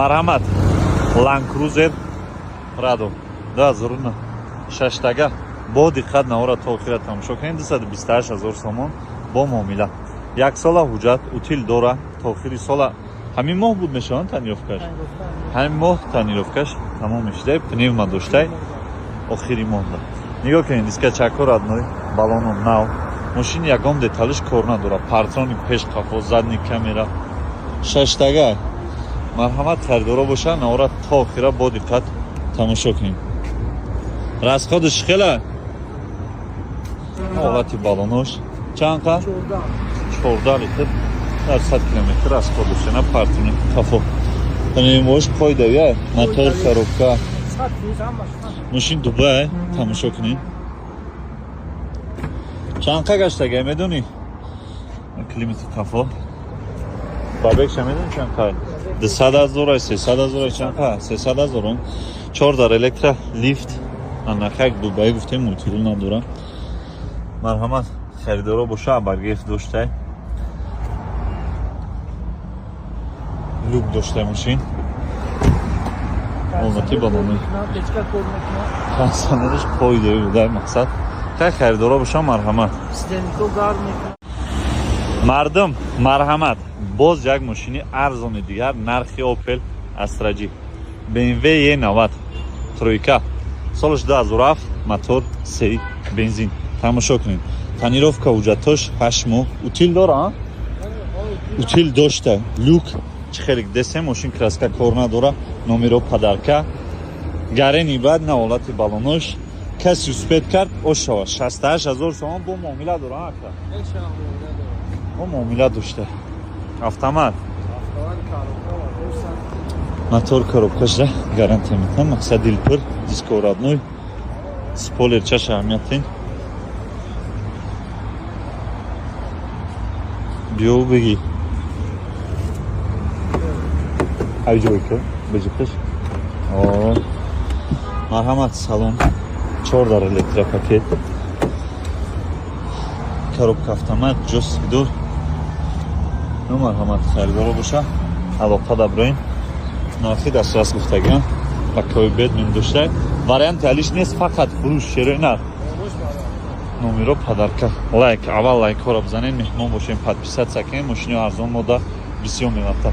Марҳамат, Land Cruiser Prado 2009, шаштага. Бо диққат навора то охира тамошо кунед. 228 ҳазор сомон бо муомила, яксола ҳуҷҷат, утил дора. То охири сола, ҳамин моҳ буд мешаванд тонировкаш, ҳамин моҳ тонировкаш тамом мешидай. Пневма доштай. Охири моҳда нигоҳ кунед, дискачако родной, балоно нав, мошин ягон деталиш кор надора, парктроник пеш, қафо, задний камера, шаштага. Марҳамат, харидоро боша, навора то охира бо диққат тамошо кунед. Расходаш хела, ҳолати балонош чанд қа? 14 литр дар 100 километр расход дошта. Парктроник қафо, пневмош қоидавия, мотор, коробка, мошин Дубай. Тамошо кунед, чанд қа гаштага, медонӣ? Климати қафо, пробегша медонӣ чанд қа? 200 ҳазора, 300 ҳазора, чанд қа? 300 ҳазорон. Чор дар электро, лифт, анахак Дубай гуфтем, мультирул надора. Марҳамат, харидоро боша. Абаргеф доштай, люк доштай мошин, ҳолати балони, кондиционериш қоидаи буда. Мақсад, хай, харидоро боша, марҳамат. Мардум, марҳамат, боз як мошини арзони дигар, нархи Opel Astra G, BMW E90 тройка, солаш 2007, мотор сей, бензин. Тамошо кунед, тонировка, ҳуҷҷатош 8 моҳ, утил дора, утил дошта, люк. Чӣ хеле десем, мошин краска кор надора, номеро подарка, гарени бад на, ҳолати балонош. Каси успеть кард, ошава. 68 ҳазор сомон бо муомила дора, ака, бо муомила дошта. Автомат, мотор, коробкашра гарантия метан. Мақсад, дилпур, диско родной, спойлер чаша аҳамиятин. Биё, бигӣ, айҷойка бижиқиш. Марҳамат, салон, чор дар электропакет, коробка автомат, ҷойстик дор. Ну, марҳамат, харидоро боша, алоқа даброин. Нархи дастрас гуфтагиам, ба коибед мин доштай. Варианти алиш нест, фақат фурӯш, шерои нарх, номеро подарка. Лайк, аввал лайкҳоро бизанед, меҳмон бошем, подписаться кунед. Мошини арзон мода бисёр мерафта.